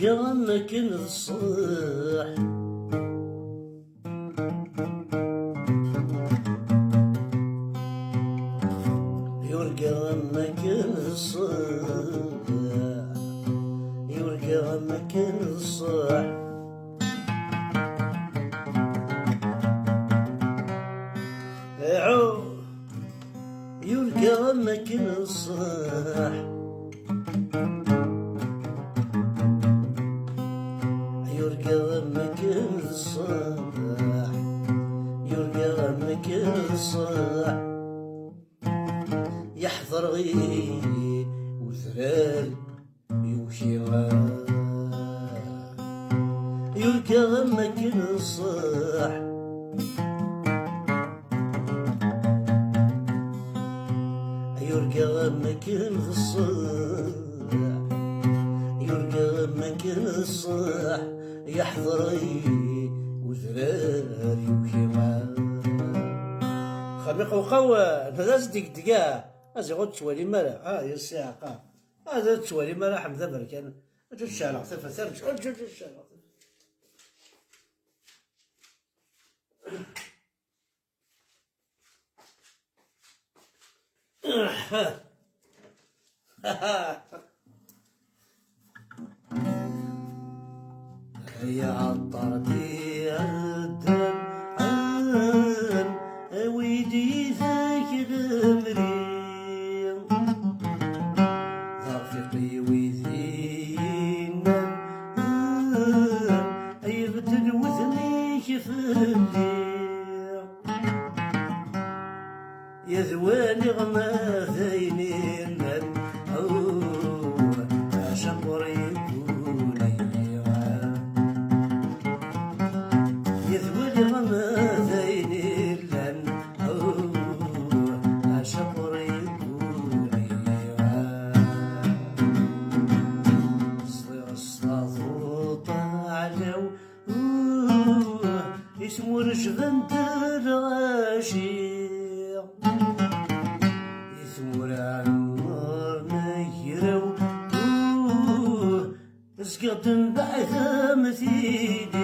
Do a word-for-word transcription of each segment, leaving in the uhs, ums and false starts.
Am akken d ṣṣeḥ. Yurga am akken d ṣṣeḥ. Yurga am akken d ṣṣeḥ. Iɛu. Yurga am akken d ṣṣeḥ. Yurga am akken d ṣṣeḥ. Yurga am akken d ṣṣeḥ. Yeḥḍer-iyi udrar yuki. Yurga am akken d ṣṣeḥ. Yurga am akken d ṣṣeḥ. Yurga am akken d ṣṣeḥ. Yeḥḍer-iyi udrar yuki. Xamiq uqaw, nada s-degdeg, ah. Aziɣ ur tettwalim ara. Ah, ya ssiɛqa. Ah, ur tettwalim ara, Ḥmed Aberkan. Aǧǧ ad ceɛleɣ tafat, aǧǧ, aǧǧ, aǧǧ ad ceɛleɣ tafat. Ay aɛeṭṭar d iɛeddan, awi-d yid-k lemri. D arfiq i wid i yennan, ay beddel wudem-ik fell-i. Yad waliɣ ma d ayen illan, uh, acaqur yegguni. Yad waliɣ ma d ayen illan, uh, acaqur yegguni. Ẓriɣ s taḍuṭ ɛlaw, uh, isem ur jbant lɣaci. Isem ur ɛemmren agraw, uh, zgiɣ-d mbeɛd am tili.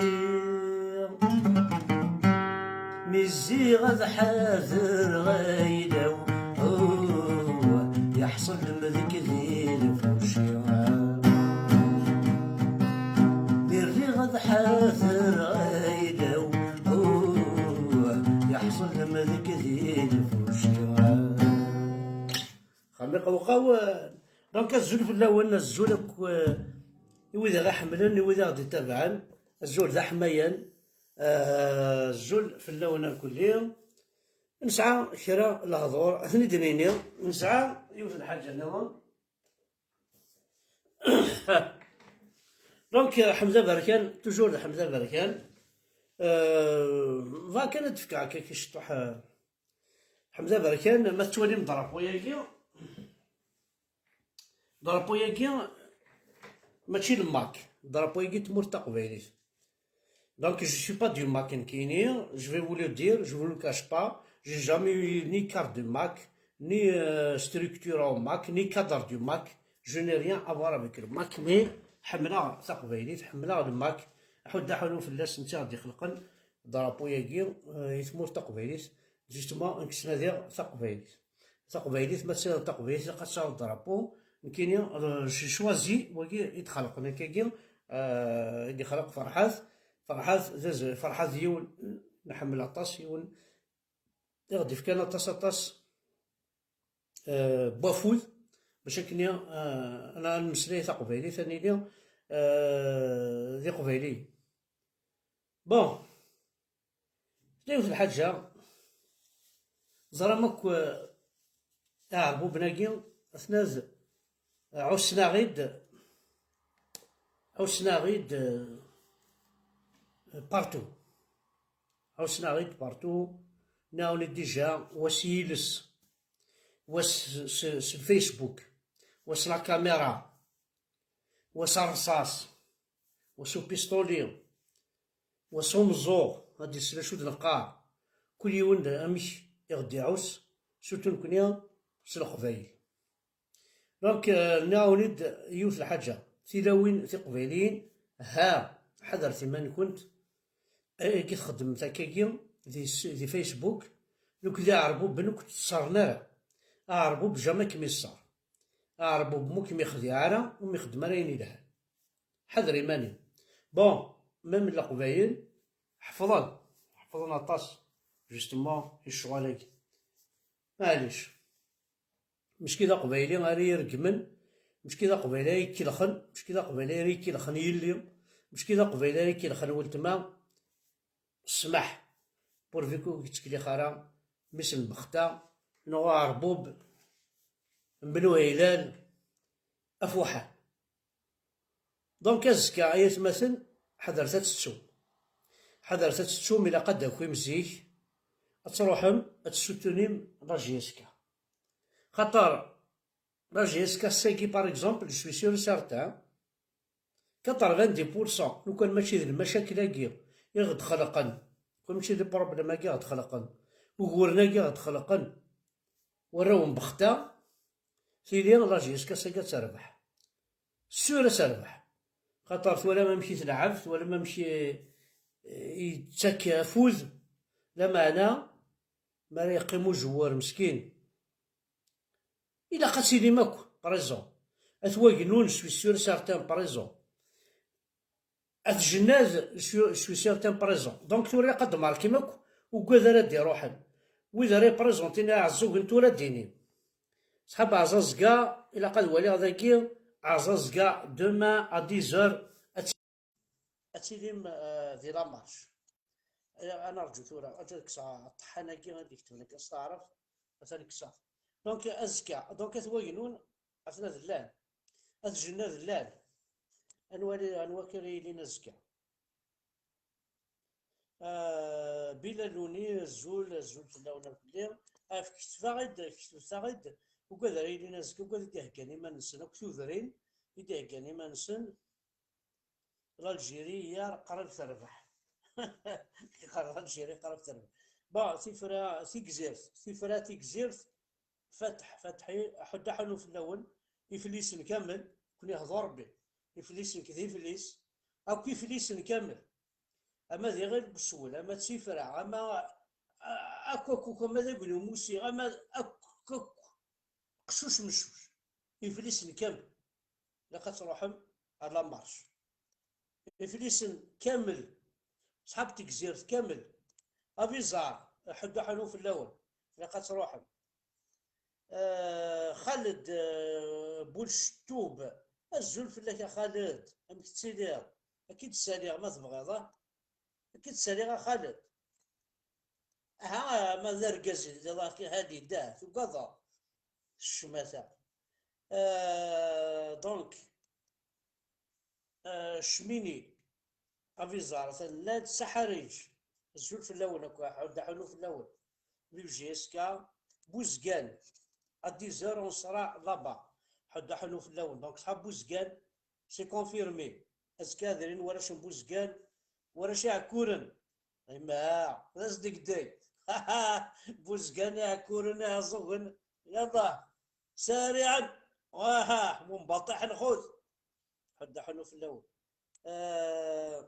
Mi zziɣ ad ḥadreɣ ayla-w, uh, yeḥṣel lemdek di lfuci. Mi rriɣ ad ḥadreɣ ayla-w, uh, yeḥṣel lemdek di lfuci. Xamiq uqaw, donc azul fell-awen, azul akk, euh, i wid i ɣ-iḥemmlen, i wid i ɣ-d-ittabaɛen, azul d aḥmayan, euh, azul fell-awen irkelli. Nesɛa kra lehdur, ad ten-id-nini, nesɛa yiwet n lḥaǧa nniḍen. Donc, Ḥemza Berkan, toujours d Ḥemza Berkan. Euh, bɣa kan ad d-fkeɣ akka ciṭuḥ, euh, Ḥemza Berkan, ma tettwalim drapeau-yagi, drapeau-yagi mačči le MAK, drapeau-yagi n tmurt taqbaylit. Donc, je suis pas du MAK nekkini, je vais vous le dire, je vous le cache pas, j'ai jamais eu ni carte de MAK, ni, euh, structure au MAK, ni cadre du MAK, je n'ai rien à voir avec le MAK, mais ḥemmleɣ taqbaylit, ḥemmleɣ le MAK, ḥudda ḥunu fell-as, netta i ɣ-d-ixelqen drapeau-yagi, euh, i tmurt taqbaylit, justement, nekk ttnadiɣ taqbaylit. Taqbaylit, ma tesɛiḍ taqbaylit, ilaq ad tesɛiḍ drapeau. Nekkini, euh, j'ai choisi wagi i d-xelqen akkagi, euh, i d-ixleq Ferḥat. Ferḥat d az-, Ferḥat d yiwen nḥemmel aṭas, yiwen i ɣ-d-ifkan aṭas, aṭas, euh, n wafud, bac akken, euh, ad nemmeslay taqbaylit, ad nili, euh, d iqbayliyen. Bon, tella yiwet lḥaǧa, ẓram akk, eh, iɛerbuben-agi, atnad, eh, ɛussen-aɣ-id, ɛussen-aɣ-id, eh, partout. Ɛussen-aɣ-id partout, nniɣ-awen-id déjà, wa s yiles, wa s, s, s Facebook, wa s la caméra, wa s rrṣaṣ, wa s upiṣṭuli, wa s umeẓẓuɣ, ad d-isel acu d-neqqar. Kul yiwen d amek i ɣ-d-iɛuss, surtout nekni s Leqbayel. Donc, euh, nniɣ-awen-id yiwet lḥaǧa, tilawin tiqbayliyin, Ha, ḥadret iman-nkent. Ayagi txeddmemt akkagi di s-, di Facebook, nekk d aɛerbuben ur k-tteṣṣren ara. Aɛerbub jamais kem-iṣṣer. Aɛerbub mu kem-ixdiɛ ara, ur m-ixeddem ara ayen ilhan. Ḥader iman-im. Bon, même Leqbayel ḥefḍen, ḥefḍen aṭas, justement, i ccɣel-agi. Maɛlic. Mačči d aqbayli ara iregmen, mačči d aqbayli ara ikellxen, mačči d aqbayli ara ikellxen yelli, mačči d aqbayli ara ikellxen weltma. Ssmaḥ, pourvu ur yettkellix ara mmi-s n lbexta, neɣ uɛerbub n Bnu Hilal, afuḥan. Donc azekka, ay atmaten, ḥadret ad tettum. Ḥadret ad tettum, ilaq ad d-takim zik, ad truḥem, ad tessutunim la J S K. Xaṭer la J S K ass-agi, par exemple, je suis sûr et certain, quatre-vingt-dix pour cent, lukan mačči d lmacakil-agi i ɣ-d-xelqen, lukan mačči d les problèmes-agi i ɣ-d-xelqen, uguren-agi i ɣ-d-xelqen warraw n Bexta, tili la J S K ass-agi ad terbeḥ. Sûr ad terbeḥ. Xaṭer twalam amek i telɛeb, twalam amek i, i yettak afud, lameɛna mi ara yeqqim uzewwur meskin, ilaq ad tilim akk présent. At Wagnun, je suis sûr et certain, présent. At Jennad, je suis, je suis certain, présent. Donc tura ilaq ad d-markim akk uggad ara d-iruḥen. Wid ara ipresentin Iɛeẓẓugen tura d-inim. Ṣḥab Ɛẓaẓga, ilaq ad waliɣ dagi, Ɛẓaẓga, demain à dix heures, ad ti-, ad tilim, euh, di la marche. Ad nerǧu tura, ad kkseɣ aṭeḥḥan-agi ad d-ketben akka s taɛrabt, atan kkseɣ. Donc azekka, donc At Wagnun, atna d llan. At Jennad d llan. Ad nwali anwa akka ara yilin azekka. Ah, Bilal Luni, azul, azul fell-awen akk-nni. Ah, ketbeɣ-id, ketbet-aɣ-id, ugad ara yilin azekka, ugad i d-iheggan iman-nsen, akk tudrin i d-iheggan iman-nsen. L'Algérie hier qrib terbeḥ. L'Algérie qrib terbeḥ. Bon, tifra, Tigzirt, tifra, Tigzirt, Fateḥ, Fateḥ, ḥuddu aḥunnu fell-awen, iflisen kamel, ken-ihḍu Rebbi, iflisen d iflis, akk iflisen kamel, ama d iɣil n uswel, ama d tifra, ama, a-, akk, akk, akk, ama d agnu umusi, ama akk, akk, qeccuc meccuc, iflisen kamel, ilaq ad truḥem à la marche. Iflisen kamel, ṣḥab Tegzirt kamel, Abiẓar, ḥuddu aḥunnu fell-awen, ilaq ad truḥem. Eh, Xaled, eh, Bulcettub, azul fell-ak a Xaled, amek tettiliḍ? Ad k-id-ssaliɣ ma tebɣiḍ, ah? Ad k-id-ssaliɣ a Xaled. Aha, ma d argaz i telliḍ, ah, hadi, dah, tugadeḍ. Ccmata. Eh, donc, eh, Cmini, Abiẓar, atan llan-d, Saḥariǧ, azul fell-awen akk, ḥuddu aḥunnu fell-awen. Vive J S K, Buzgan, à dix heures on sera là-bas, ḥuddu aḥunnu fell-awen. Donc, ṣḥab Buzgan, c'est confirmé. Azekka ad ilin warrac n Buzgan, warrac Iɛekkuren. Ima, d asdegdeg. Buzgan, Iɛekkuren, Iɛeẓẓugen. Yallah. Sariɛen. Aha, mumbaṭiḥ nxud. Ḥuddu aḥunnu fell-awen. Ah,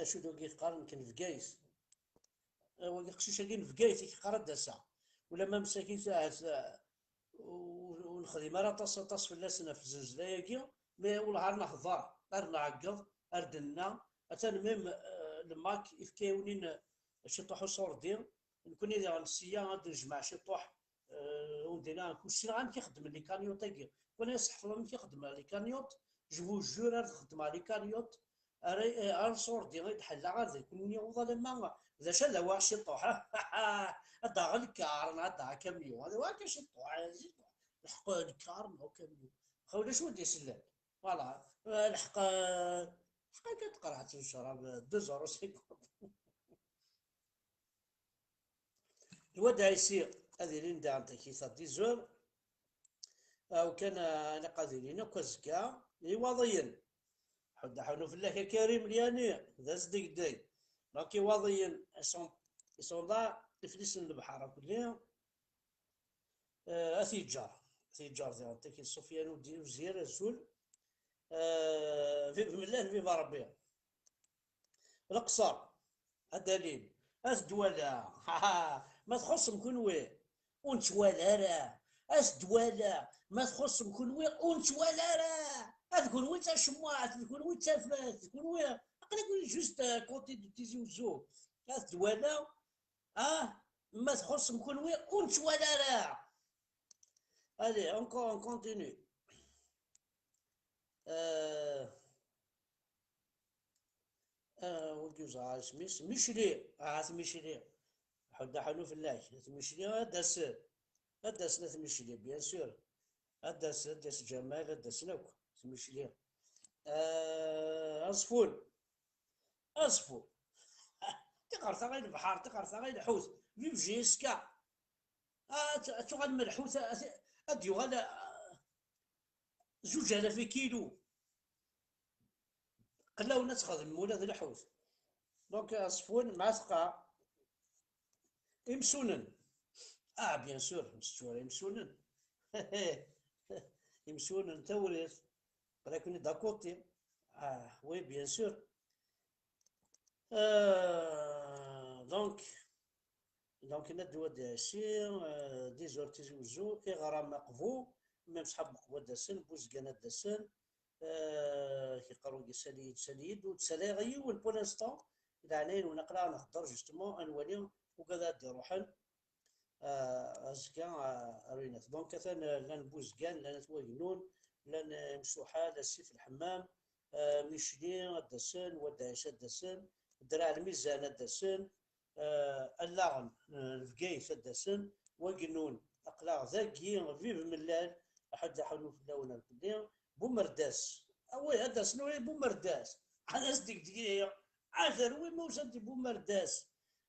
acu d wagi qqaren-k n Bgayet? Ah, wagi aqcic-agi n Bgayet i k-qqar ad d-aseɣ. Ulamma msakit ahat, ah, ur, ur nexdim ara aṭas, aṭas fell-asen ɣef zzelzla-agi, mais wellah ar nehḍer, ar nɛeggeḍ, ar d-nenna, atan même, ah, le Mac ifka-yawen-in ciṭuḥ uṣurdi, nekni diɣen sya ad d-nejmeɛ ciṭuḥ, eh, undin-a, ur ssineɣ amek i xeddmen les cagnottes-agi. Wala ad tḥefḍeḍ amek i xeddmen les cagnottes, je vous jure, ar xeddmeɣ les cagnottes, ar, eh, ar ṣurdi i d-ḥellaɣ ar d kunni uḍal ama d acu ad awiɣ ciṭuḥ. Ad d-aɣeɣ lkar, neɣ ad d-aɣeɣ akamyun, ad awiɣ akka ciṭuḥ, ciṭuḥ. Lḥeqq lkar neɣ akamyun. Xa ulac win d-isellen. Voilà. Eh, lḥeqq, eh, lḥeqq akka tqerɛet n ccrab, deux euros cinquante. Lwad Ɛisi ad ilin daɣen takit à dix heures. Aw kan, ah, ilaq ad ilin akk azekka. Iwaḍiyen. Ḥuddu aḥunnu fell-ak a Karim Lyani, d asdegdeg. Donc Iwaḍiyen, ils sont, ils sont là, iflisen n lebḥer akk-nni. Eh, a t-yeǧǧer. A t-yeǧǧer diɣen takit Sufyan Udi-, Uzir, azul. Euh, vive Mellal, vive Rebbi. Leqṣer, ad d-alin. At Dwala, ma txuṣṣem kunwi, ur nettwali ara. At Dwala, ma txuṣṣem kunwi, ur nettwali ara. Ad kunwi d tacemmaɛt, d kunwi d tafat, d kunwi. Aql-iken juste, euh, côté de Tizi Ouzou. At Dwala, ah, ma txuṣṣem kunwi, ur nettwali ara. Allez, on, on continue. Euh, euh, wagi ur ẓriɣ isem-is. Micli, ah, at Micli. Ḥuddu ḥunu fell-ak. At Micli, ad d-asen. Ad d-asen at Micli, bien sûr. Ad d-asen, ad d-yas Ǧamal, ad d-asen akk. At Micli. Euh, Aẓeffun. Aẓeffun. Tiqerta i lebḥer, tiqerta i lḥut. Vive J S K. Ah, ad, ad tuɣalem lḥut, ad, ad d-yuɣal, ah, zuǧ alaf kilu. Qlawen ad txedmem ula d lḥut. Donc, Aẓeffun, mɛatqa. Imsunen. Ah, bien sûr, mseččura imsunen. Imsunen, tawrirt. Aql-aken-id à côté. Ah, oui, bien sûr. Euh, donc, donc, Nadwa Dɛici, euh, Dizor Tizi Uzzu, Iɣram Aqbu, même Sḥab Meqbu ad d-asen, Buzgan ad d-asen, euh, kiqaru sali-d, sali-d, ur d-saliɣ yiwen pour l'instant, leɛnaya-nwen aql-aɣ nehder justement, ad nwali ugad ad d-iruḥen. Ah, azekka, ah, ar winat. Donc, atan, ah, llan Buzgan, llan At Wagennun, llan, ah, Imsuḥal, Asif Lḥemmam, ah, Micli ad d-asen, Wad Ɛisa ad d-asen, Draɛ Lmizan ad d-asen, ah, Allaɣen, ah, Bgayet ad d-asen, Wagennun, aql-aɣ dagi, Vive Mellal, aḥuddu ḥunu fell-awen rkelli, Bumerdas, away, ad d-asen ula i Bumerdas, ad as-d-degdeg ihi, ad terwi ma usan-d i Bumerdas,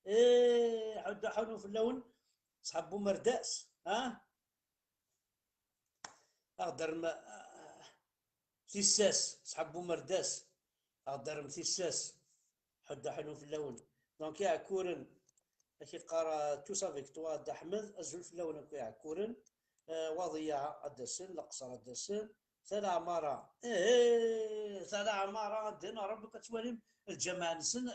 eh, ḥuddu ḥunu fell-awen, Ṣṣḥab Bumerdas, ha? Aɣ-d-rrem, ah, tissas, Ṣṣḥab Bumerdas. Aɣ-d-rrem tissas. Ḥuddu ḥunu fell-awen. Donc, Iɛekkuren, ad k-iqqar, ah, tout ça victoire, Dda Ḥmed, azul fell-awen akk Iɛekkuren. Ah, Waḍeyyeɛ ad d-asen, Leqṣer ad d-asen. Tala Ɛmara. Ihi, Tala Ɛmara, ad d-in Rebbi, ad twalim lǧameɛ-nsen.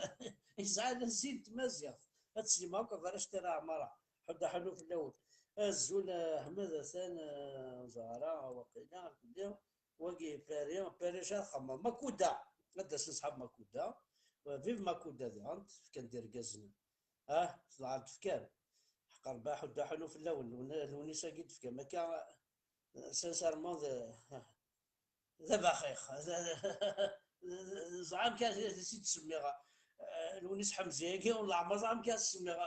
Yesɛa d sin n tmaziɣt. Ad teslim akk ɣef warrac Tala Ɛmara. Ḥuddu ḥunu fell-awen. Azul, eh, Ḥmed, atan, eh, Zahra, waqila, kulli. Wagi, Pari, Pari, acu ara txemmeḍ? Makuda. Ad d-asen ṣṣḥab Makuda. Vive Makuda diɣen, fkan-d irgazen. Ah, tḍeɛɛem tefkam. Ḥeqq Rebbi, ḥuddu ḥunu fell-awen. Lewnis-agi d-tefkam akka, sincèrement, d, d abaxix. Ẓer amek ara t-id-semmiɣ. Eh, Lewnis Ḥemza-agi, ur leɛmer ẓer amek ara t-semmiɣ.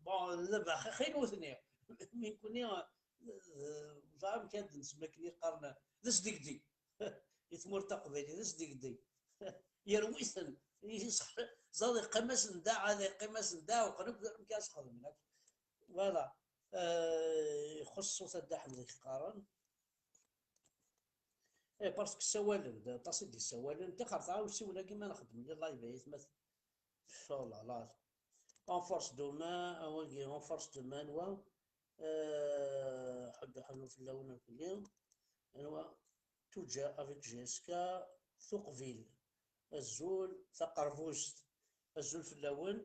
Bon, d abaxix i nutni. Mi nekni, eh, ẓer amek ara d-nsemmi akken i qqaren, d asdegdeg. Di tmurt taqbaylit, d asdegdeg. Yerwi-ten. Ẓer iqqim-asen daɛ, ad iqqim-asen daɛ, uqen akk amek ara s-xedmen akk. Voilà. Eh, ixuṣṣ ṣṣut a Dda Ḥmed i k-qqaren. Eh, parce que ssawalen-d, aṭas i d-yessawalen. Tixerṣ, ah, usiwel-agi ma nxeddem di live, ay atmaten. Oh là là. En force de main, ah, wagi, en force de main, wa. Eh, ḥuddu ḥunu fell-awen akk-nni. Anwa? Tuǧa avec J S K, Tuqbil. Azul, taqerbust. Azul fell-awen.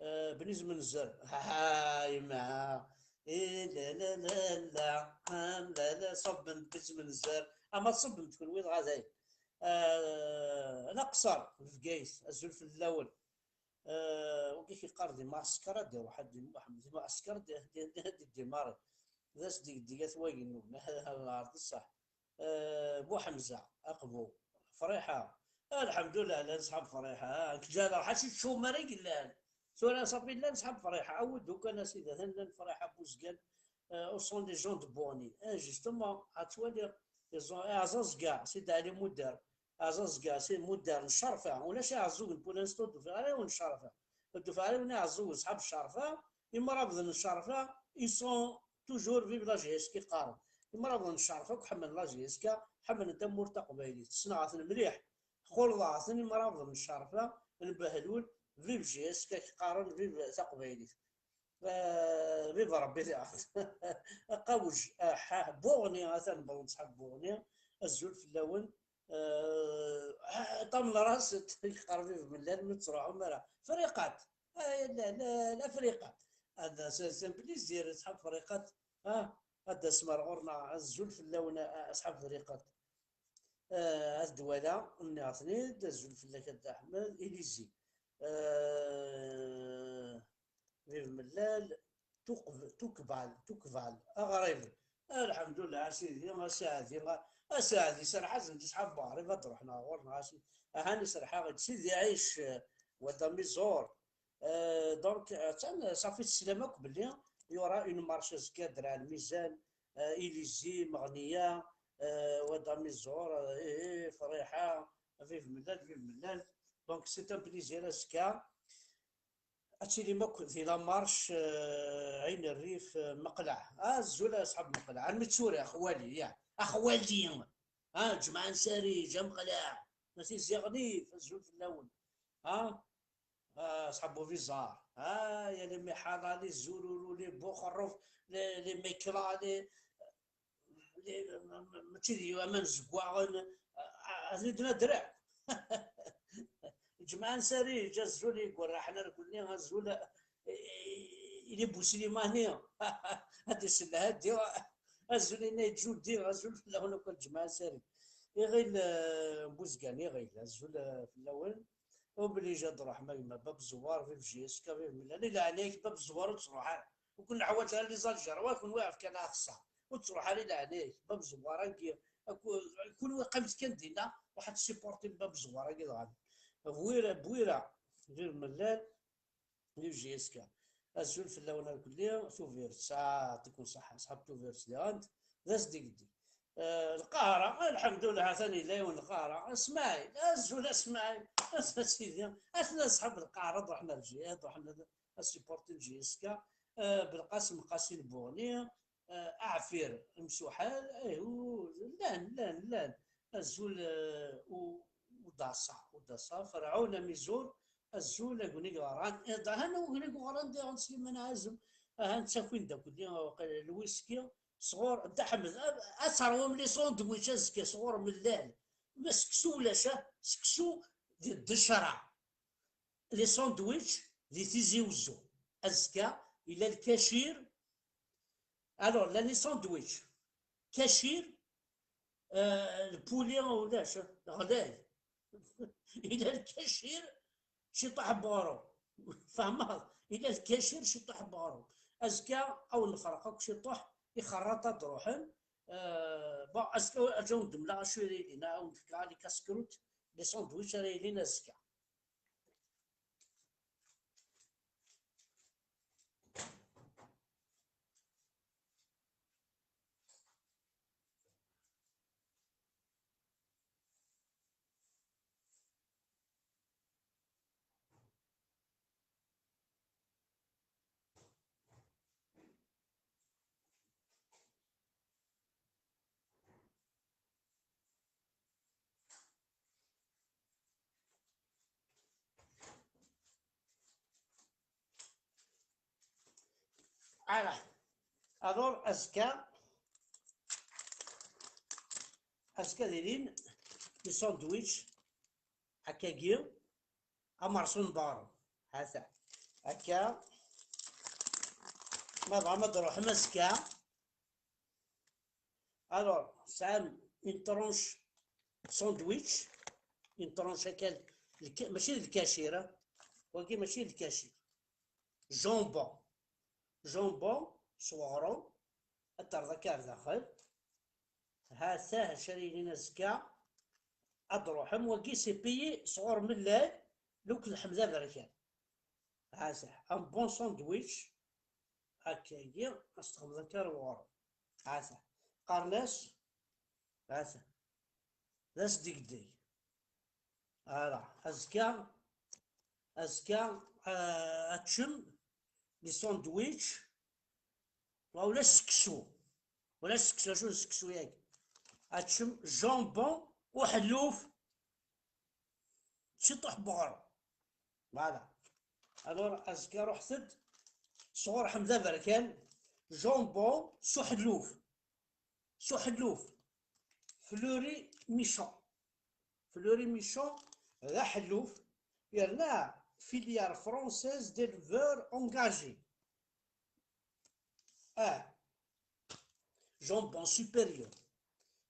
Eh, Bni Zmenzer. Ha, ha, yemma. Eh, la, la, la, la. Ah, la, la, ṣubben Bni Zmenzer. Ama tṣubben-d kunwi dɣa dayen. Eh, Leqṣer, Bgayet. Azul fell-awen. Eh, wagi k-iqqar di Mɛesker ad d-iruḥ, ad d-imuḥ, di Mɛesker ad d-, ad d-, ad d-, ad d-imari. D asdegdeg At Wagennun, ɛreḍ ṣṣeḥ. Eh, Bu Ḥemza, Aqbu, Friḥa. Lḥemdullah, llan ṣṣḥab Friḥa. Ah, nekk ǧareɣ, ḥaca tcumar i yellan. Tura ṣafi llan ṣṣḥab Friḥa. Awi-d ukan a sidi, atan llan Friḥa, Buzgan, eh, au sont des gens de Bourni. Eh, justement, ad twaliḍ, ils ont, eh, Aẓaẓga, Sidi Ɛli Mudar. Aẓaẓga, c'est moderne, Ccerfa. Ulac Iɛeẓẓugen pour l'instant, ur d-ufiɣ ara yiwen n Ccerfa. Ur d-ufiɣ ara yiwen Iɛeẓẓugen, ṣṣḥab Ccerfa. Imrabeḍen n Ccerfa, ils sont toujours vive la J S K qqaren. Imrabeḍen n Ccerfa akk ḥemmlen la J S K, ḥemmlen tamurt taqbaylit. Ssneɣ-ten mliḥ. Xulḍeɣ-ten imrabeḍen n Ccerfa, n Behlul, vive J S K qqaren, vive taqbaylit. Eh, vive Rebbi diɣen. Aqawj, ah, ah, Buɣni, atan wwḍen ṣṣḥab Buɣni. azul fell-awen. Euh, ṭam n ras, yeqreb i Bmellal, mi ttruḥum ara. Friqat. Ah, la, la, la Friqat. Hada, c'est, c'est un plaisir, asḥab Friqat. Ah, ad d-asem ar ɣur-neɣ, azul fell-awen, a, a, asḥab Friqat. Ah, ad d-wala, nniɣ-ten-id, azul fell-ak a Dda Ḥmed, Ilizi. Ah, Vive Mellal, tuqb-, tukbal, tukbal, aɣrib. Alḥemdullah, a sidi, a saɛdi, a saɛdi, serḥazen-d asḥab Beɣrib ad d-ruḥen ɣer ɣur-neɣ, a sidi. Ahan iserḥaɣ-d Sidi Ɛic, eh, wad amiẓur. Eh, donc, eh, atan, eh, ṣafi teslam akk belli y aura une marche azekka, Draɛ Lmizan, eh, Ilizi, Meɣniya, eh, wad amiẓur, eh, eh, Friḥa, vive Mellal, vive Mellal. Donc, c'est un plaisir azekka. Ad tilim akk di la marche, eh, Ɛin Rrif, eh, Meqleɛ. Azul a ṣḥab Meqleɛ. Armi d tura, a xwali, ya. A xwali. Ah, Ǧemɛa Nsari, Ǧa Meqleɛ. A Tizi Ɣlif, azul fell-awen. Ah, ah, ṣḥab Ubiẓar. Ah, ya les Miḥala, les Zururu, les Buxerruf, les, les Mekla, les, les, ma-, ma-, mačči d aman zeggaɣen, a-, a-, ad d-nadreɣ. Ǧemɛa Nsari, azul i igerraḥen ar kulli, azul i, i, i Buslimani, ad iselleh addi, azul i Nayt Judi, azul fell-awen akk a Ǧemɛa Nsari. Iɣil, eh, Buzgan, iɣil, azul, eh, fell-awen. Obligé ad ruḥem a gma Bab Zewwar, vive J S K, vive Mellal. I leɛnaya-k Bab Zewwar ur ttruḥ ara. Ur ken-neḥwaǧ ara les Algérois, kunwi ɣef kan axeṣṣar. Ur ttruḥ ara i leɛnaya-k. Bab Zewwar-agi, aku-, kunwi qqimet kan dinna, ruḥ ad tessupportim Bab Zewwar-agi dɣa. Bwira, Bwira, vive Mellal, vive J S K. Azul fell-awen a kulli, Tubiret, tesɛa, yeɛṭikum ṣṣeḥḥa, ṣṣeḥḥa Tubiret diɣen, d asdegdeg. Eh, Lqahra, alḥemdulillah, atan yella yiwen Lqahra. Smaɛil, azul a Smaɛil, a Sidi, atna ṣṣḥab Lqahra, ad ruḥen ar J-, ad ruḥen ad, ad supportin J S K. Eh, Belqasem Qasi n Buɣni, eh, Aɛfir Msuḥal, eh, u-, llan, llan, llan. Azul, eh, u-, Udaṣa, Udaṣa, Ferɛun Amizur, azul, a gma-k ɣran. Eh, ahan a gma-k ɣran diɣen Sliman Ɛazem, ahan ttakin-d akk-nni, eh, lwiski, sɣur Dda Ḥmed, a, ad teṛwum les sandwichs azekka sɣur Mellal. Ma seksu ulac, ah, seksu di Ddecra. Les sandwichs di Tizi Wezzu. Azekka, yella lkacir. Alors, llan les sandwichs. Kacir, euh, le poulet ulac, ɣlay. Yella lkacir, ciṭuḥ n weɣrum. Tfehmeḍ? Yella lkacir, ciṭuḥ n weɣrum. Azekka, ad wen-nefreq akk ciṭuḥ, ixerraṭ ad d-ruḥen. Euh, bon, azekka, ad wen-d-mleɣ acu ara yilin, ad wen-d-fkeɣ les casse-croûtes, les sandwichs ara yilin azekka. Alors, alors, azekka, azekka ad ilin les sandwichs, akkagi, amerṣu n beɣrum. Hata. Akka. Ma bɣam ad d-ruḥem azekka. Alors, tesɛam une tranche sandwich, une tranche akka, lka-, mačči d lkacir, ah. Wagi mačči d lkacir. Jambon. Jambon s weɣrum, ad terreḍ akka ar daxel. Ha-t-ah acu ara yilin azekka. Ad d-ruḥem, wagi c'est payé sɣur Mellal, luk lḥemd aberkan. Ha-t-ah, un bon sandwich. Akkagi, ad s-texmeḍ akka ar weɣrum. Ha-t-ah. Qqaren-as, ha-t-ah. D asdegdeg. Voilà, azekka, azekka, euh, ad teččem les sandwichs, wa ulac seksu, ulac seksu, acu n seksu-yagi? Ad teččem jambon uḥelluf, ciṭuḥ n weɣrum. Voilà. Alors, azekka ruḥet-d sɣur Ḥmed Aberkan, jambon s uḥelluf. S uḥelluf. Fleury-Michon. Fleury-Michon d aḥelluf, yerna filière française d'éleveurs engagés. Ah, jambon supérieur.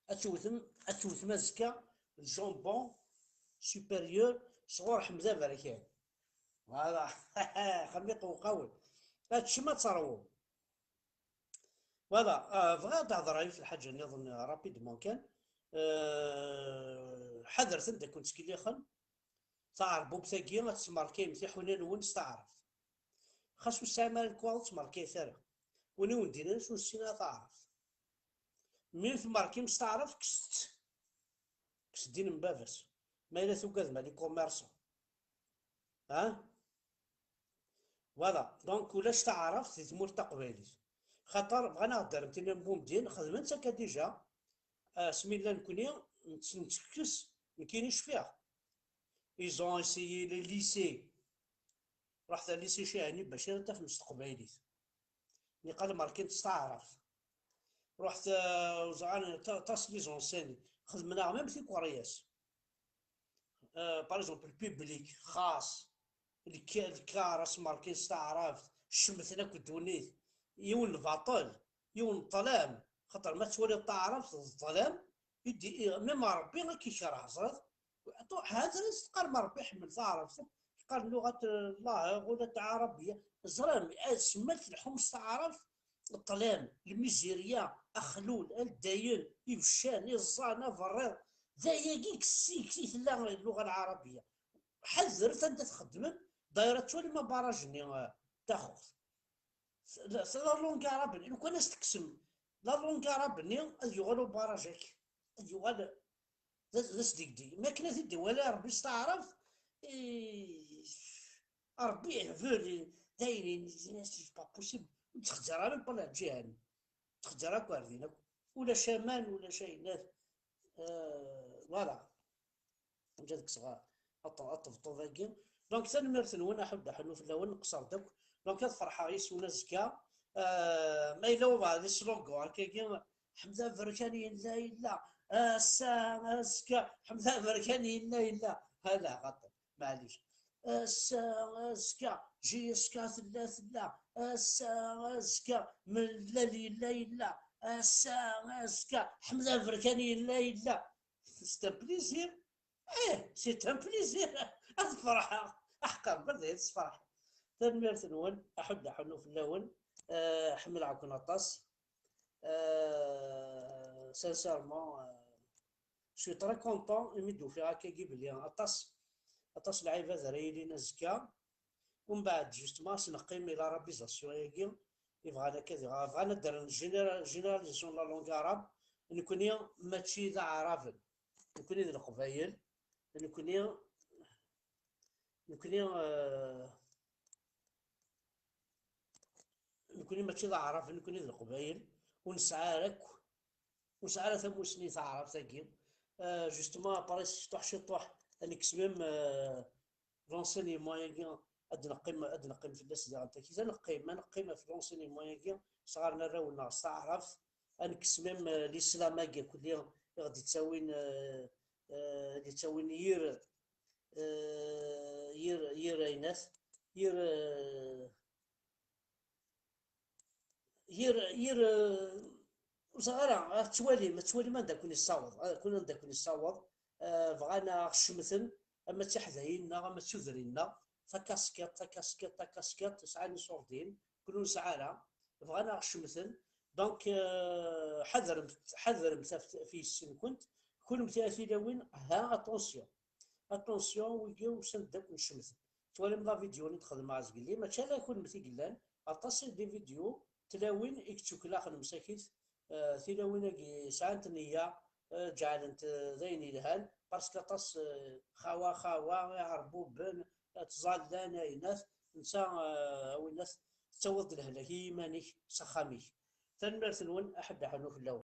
Ad tewtem, ad tewtem azekka jambon supérieur sɣur Ḥmed Aberkan. Voilà. Xemmi qewqawen. Ad teččem, ad terwum. Voilà, euh, bɣiɣ ad d-hedreɣ yiwet lḥaǧa nniḍen, euh, rapidement kan. Euh, ḥadret anda ken-ttkellixen. Taɛerbubt-agi ad tesmerkayem tiḥuna-nwen s taɛrabt. Xas ur tesɛim ara lekwaɣeḍ, ur ttmerkayet ara. Win i wen-d-yennan ur nessin ara taɛrabt. Mi tmerkim s taɛrabt, kkset-tt. Kkes ddin n baba-s. Ma yella tugadem a les commerçants. Ha? Voilà, donc ulac taɛrabt di tmurt taqbaylit. Xaṭer bɣan ad ɣ-d-rren tinin n bumedyen, xedmen-tt akka déjà. Asmi nella nekni, nett-, nettekkes, nekkini cfiɣ. Ils ont essayé les lycées. Ruḥet ar lycée Cihani Bacir ad tafem s teqbaylit. Niqal merkin s taɛrabt. Ruḥet, euh, uẓɣan, ta-, tas les enseignes. Xedmen-aɣ même tikuryas. Euh, par exemple, le public, xas, lk-, lkar, asmerkin s taɛrabt, cemten akk ddunit. Yiwen n baṭel, yiwen n ṭṭlam. Xaṭer ma tettwaliḍ taɛrabt d ṭṭlam, i d-, i, même Ṛebbi ad k-ikerh, ẓriḍ. Ṭu-, hatan i s-teqqarem Ṛebbi iḥemmel taɛrabt, teqqar lluɣat, eh, Allah, ɣulat ɛarabiya. Ẓram, eh, semmal telḥum s taɛrabt, ṭṭlam, lmizirya, axlul, aldayen, ibeccan, iẓẓan, aberriḍ. D ayagi i s-, i s-, i tella lluɣa lɛarabiya. Ḥadret anda txeddmem, d'ailleurs ad twalim abaraj-nni, eh, taxuxt. La, la langue arabe-nni, lukan ad s-tekksem la langue arabe-nni, ad yuɣal ubaraj-agi. Ad yuɣal d, d asdegdeg. Mi akken ad t-id-iwali Ṛebbi s taɛrabt, i, Ṛebbi ihbel, d ayen, c'est pas possible. Ur ttxezzir ara lpala ǧihan. Ur ttxezzir akk ar din akk. Ulac aman, ulac ayennat. Euh, voilà. Amek ad kkseɣ a-, a-, aṭebṭub-agi. Donc, tanemmirt-nwen, aḥuddu aḥunnu fell-awen, nqeṣṣer-d akk. Donc, ad ferḥeɣ yes-wen azekka. Euh, ma yella wabɛaḍ di slogan akkagi, Ḥmed Aberkan yella, yella. Ass-a, azekka, Ḥmed Aberkan yella, yella. Hala, xaṭi, maɛlic. Ass-a, azekka, J S K tella, tella. Ass-a, azekka, Mellal yella, yella. Ass-a, azekka, Ḥmed Aberkan yella, yella. C'est un plaisir. Eh, c'est un plaisir. Ad ferḥeɣ. Aḥeqqa, berda ad tfeṛḥem. Tanemmirt-nwen, aḥuddu aḥunnu fell-awen. Euh, ḥemmleɣ-ken aṭas. Euh, sincèrement, euh, je suis très content imi d-ufiɣ akkagi belli aṭas, aṭas lɛibad ara yilin azekka. Umbeɛd, justement, ad s-neqqim i l'arabisation-agi, i bɣan akka, bɣan ad d-rren généra-, généralisation de la langue arabe. Nekni mačči d aɛraben, nekni d leqbayel, nekni, nekni, euh, nekni mačči d aɛraben, nekni d leqbayel, ur nesɛi ara akk, ur nesɛi ara tamussni taɛrabt-agi. Euh, justement, après, ciṭuḥ, ciṭuḥ, ad nekkes même, euh, l'enseignement-agi, ad neqqim, ad neqqim fell-as diɣen takit, ad neqqim, ad neqqim ɣef l'enseignement-agi, sɣaren arraw-nneɣ s taɛrabt, ad nekkes même, euh, l'islam-agi akk-, i ɣ-d-ittawin, euh, euh, d-ittawin yir, euh, yir, yir aynat, yir, euh, yir, yir, euh, ur ẓriɣ ara, ad twalim, ad twalim anda ken-issaweḍ, ad kun anda ken-issaweḍ. Euh, bɣan ad ɣ-cemten, ama d tiḥdayin-nneɣ, ama d tudrin-nneɣ, takaskiṭ, takaskiṭ, takaskiṭ, sɛan iṣurdiyen, kun ur nesɛi ara, bɣan ad ɣ-cemten. Donc, euh, ḥadremt, ḥadremt ɣef, ɣef yessi-nkent, kunemti a tilawin, ha, attention. Attention, wigi usan-d akk ncemten. Twalim la vidéo-nni d-xedmeɣ zgelli, mačči ala kunemti i yellan, aṭas i d vidéo, tlawin i yettuklaxen msakit, euh, tilawin-agi sɛant nniya, euh, ǧeɛlent, euh, d ayen yelhan, parce que aṭas, euh, xawa, xawa, iɛerbuben, euh, ttẓallan, aynat, netta, euh, a winnat, tettawiḍ-d lehlak i yiman-ik s axxam-ik. Tanemmirt-nwen, aḥuddu aḥunnu fell-awen.